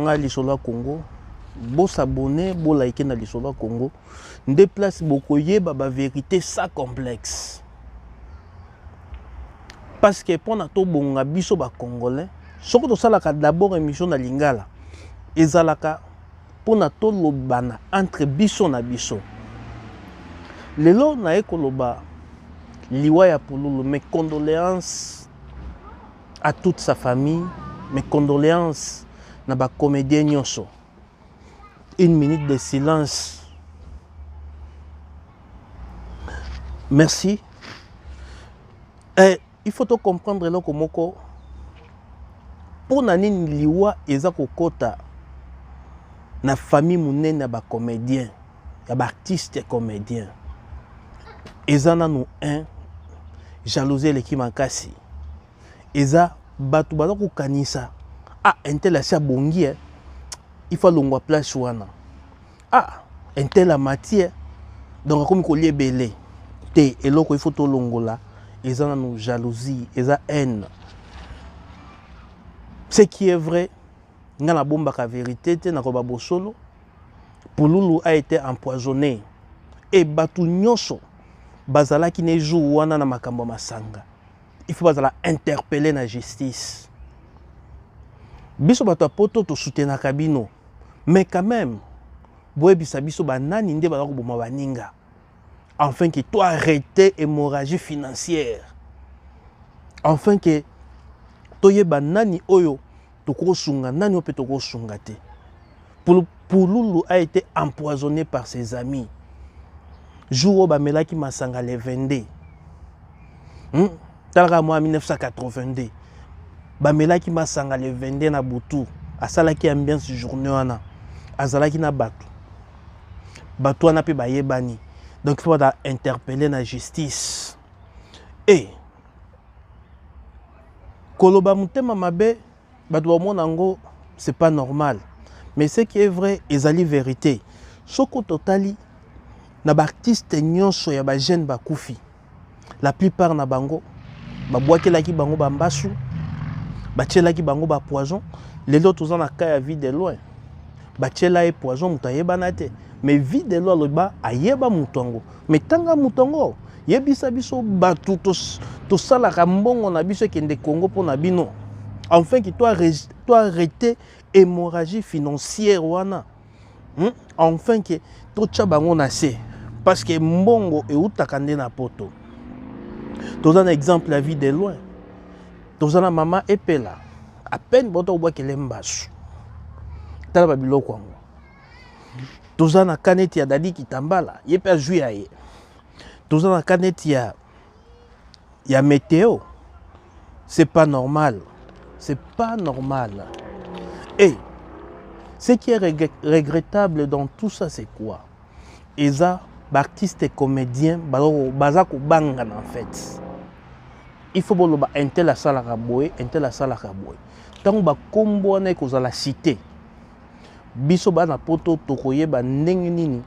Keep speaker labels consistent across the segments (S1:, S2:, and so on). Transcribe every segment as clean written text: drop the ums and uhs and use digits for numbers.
S1: ngai Lisolo ya Congo, bosabone, bolike na Lisolo ya Congo, nde place bokoyeba baverité sans complexe. Parce que mpona tobonga biso bacongolais, soki tosalaka d'abord émission na lingala, ezalaka mpona tolobana entre biso na biso. Lelo naye koloba liwa ya Pululu. Mes condoléances à toute sa famille, mes condoléances na bacomédien nyonso. Une minute de silence, merci. Il faut to comprendre eloko moko: mpona nini liwa eza kokɔta na famille monene ya bacomédien, ya baartiste comédien? Eza nanu 1, jalousie eleki makasi. Eza bato baza kokanisa: ah, un tel asi abongi, il faut alongwa place wana. Ah, un tel amati, donc akomi kolia ebele te. Eloko il faut tolongola eza nanu jalousie, eza haine. Ce qui est vrai, nga nabombaka vérité te, nakoba bosolo. Pululu a été empoisonné e bato nyonso bazalaki ne jour wana na makambo ya masanga, il faut bazala interpellé na justice. Biso bato ya Poto tosutenaka bino, mais quand même boyebisa biso banani nde baza koboma baninga, enfin que to arrêter hémorragie financière, enfin que toyeba nani oyo tokosunga, nani oyo mpe tokosunga te. Pululu a été empoisonné par ses amis jour oyo bamelaki masanga le 22. Talaka mwa 1982, bamelaki masanga le 22 na butu, asalaki ambiance journée wana, azalaki na bato. Bato wana mpe bayebani, donc il faut bata interpeller na justice. E koloba motema mabe, bato bamona yango, c'est pas normal, mais ce qui est vrai ezali vérité. Soki totali na baartiste nyonso ya bajeune bakufi, la plupart na bango babwakelaki bango bambasu, batielaki bango bapoison. Lelo toza na cas ya Vie de Loin, batiela ye poison, moto ayebana te, mais Vie de Loin aloba ayeba moto yango. Mais tanga moto yango, yebisa biso. Bato tosalaka mbongo na biso ekende Congo mpo na bino, enfin que to arrêter hémorragie financière wana, Enfin que totya bango na se, parce que mbongo eutaka nde na Poto. Toza na exemple ya Vie de Loin, toza na mama Epela, à peine bota kobwakele mbasu, tala babiloko yango. Toza na ka neti ya Dadi Kitambala, ye mpe azwi ya ye. Toza na ka neti ya Météo. C'est pas normal, c'est pas normal. Et ce qui est regrettable dans tout ça, c'est quoi? Eza baartiste comédien baza kobangana. En fait, il faut boloba un tel asalaka boye, un tel asalaka boye. Ntango bakombo wana ekozala cité, biso bana Poto tokoyeba ndenge nini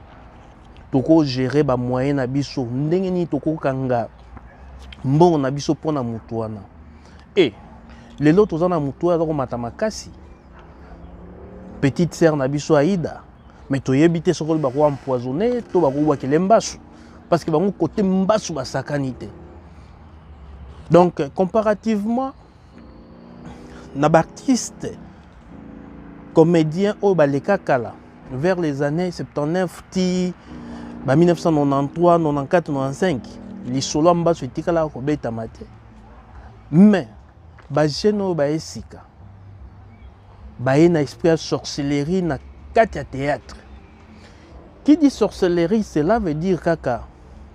S1: tokogérer bamoyen na biso, ndenge nini tokokanga mbongo na biso mpona motu wana. E lelo toza na motu oyo aza komata makasi, petite sœur na biso Aida, mais toyebi te soki bako empoisonner to bakobwakele mbasu, parce que bango kote mbasu basakani te. Donc comparativement na baartiste comédien oyo baleka kala, vers les années 79 ti ba 1993, 94, 95, lisolo ya mbasu etikalaka kobetama te. Mais bajeune oyo baye sika, baye na esprit ya sorcellerie na kati ya théâtre. Qui dit sorcellerie, cela veut dire kaka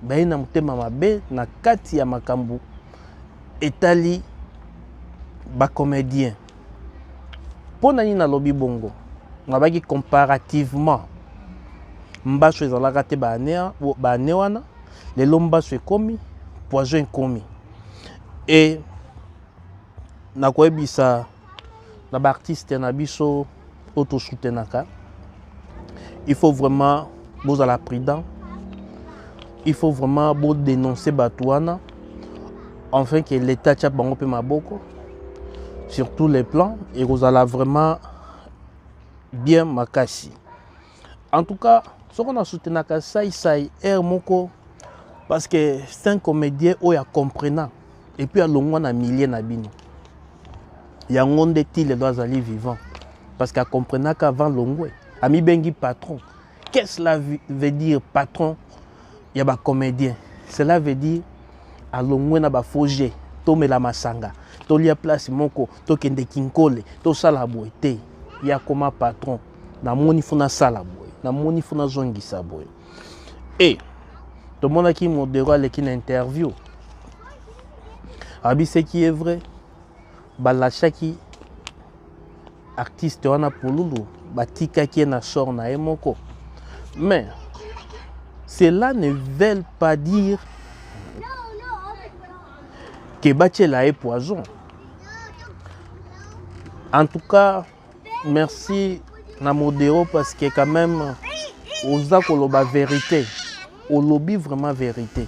S1: baye na motema mabe na kati ya makambo etali bacomédien. Mpo na nini nalobi bongo? Nabaki comparativement, mbaso ezalaka te baane wana. Lelo mbaso ekomi, poison ekomi. E nakoyebisa na baartiste na biso oyo tosutenaka, il faut vraiment bozala prudent, il faut vraiment bodénoncer bato wana, enfin que l'État tia bango mpe maboko sur tous les plans. Ekozala vraiment Bien makasi. En tout cas, soko na soutenaka Sai Sai air moko parce que c'est un comédien oyo acomprenant et puis alongwa na milieu na bino. Yango nde ti lelo azali vivant parce que acomprenaka avant longwe. Amibengi patron. Qu'est-ce que cela veut dire, patron ya ba comédien? Cela veut dire alongwe na ba faux jeu, tomela masanga, tolia place moko, tokende kinkole, tosala boye te. Ya koma patron, namoni fo nasala boye, namoni fo nazongisa boye. E tomonaki Modero aleki na interview, abi ce qui est vrai, balashaki artiste wana Pululu, batikaki ye na sort na ye moko. Mais cela ne veut pas dire ke batiela ye poison. En tout cas, merci na Modero parce que quand même oza koloba vérité, olobi vraiment vérité.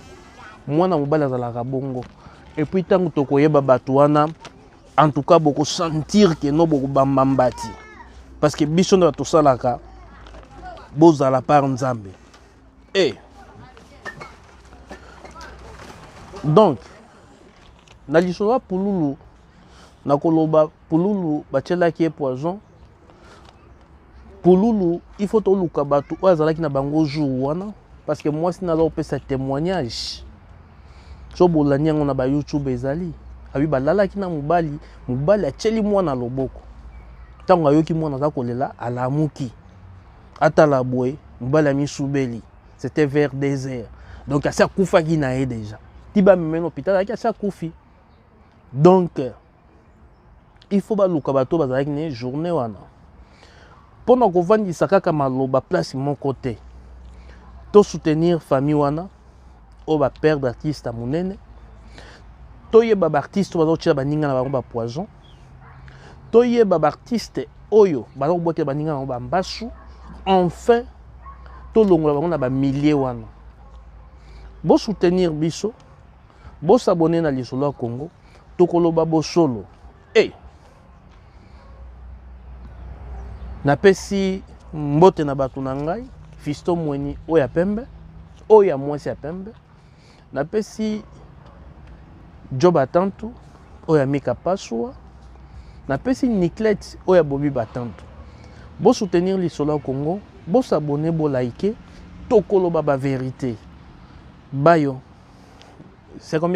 S1: Mwana mobali azalaka bongo. Et puis ntango tokoyeba bato wana, en tout cas bokosentir ke no bokobamba mbati, parce que biso nde bato tosalaka. Bozala par Nzambe. E donc na lisolo ya Pululu, nakoloba Pululu batielaki ye poison. Pululu, il faut toluka bato oyo azalaki na bango jour wana, parce que mwasi naza kopesa témoignage. So bolandi yango na baYouTube, ezali abi balalaki na mobali, mobali atieli mwana loboko. Ntango ayoki mwana aza kolela, alamuki, atala boye, mobali amisubeli. C'était vers 2 heures, donc asi akufaki na ye déjà. Ti bameme na hôpital, azalaki asi akufi. Donc il faut baluka bato bazalaki na ye journée wana, mpona kovandisa kaka maloba place moko te. Tosoutenir famille wana oyo baperdre artiste ya monene. Toyeba baartiste oyo baza kotiela baninga na bango bapoison, toyeba baartiste oyo baza kobwakela baninga na bango bambasu. Enfin tolongola bango na bamilie wana. Bosoutenir biso, bosabonner na Lisolo ya Congo, tokoloba bosolo. E napesi mbote na bato na ngai, Fisto Mweni oyo ya pembe, oyo ya mwasi ya pembe. Napesi Job Atantu oyo ya Mika Pasua, napesi Niclet oyo ya Bobi Batantu. Bosoutenir Lisolo ya Congo, bosabonner, bolike, tokoloba bavérité bayo. C'est combien?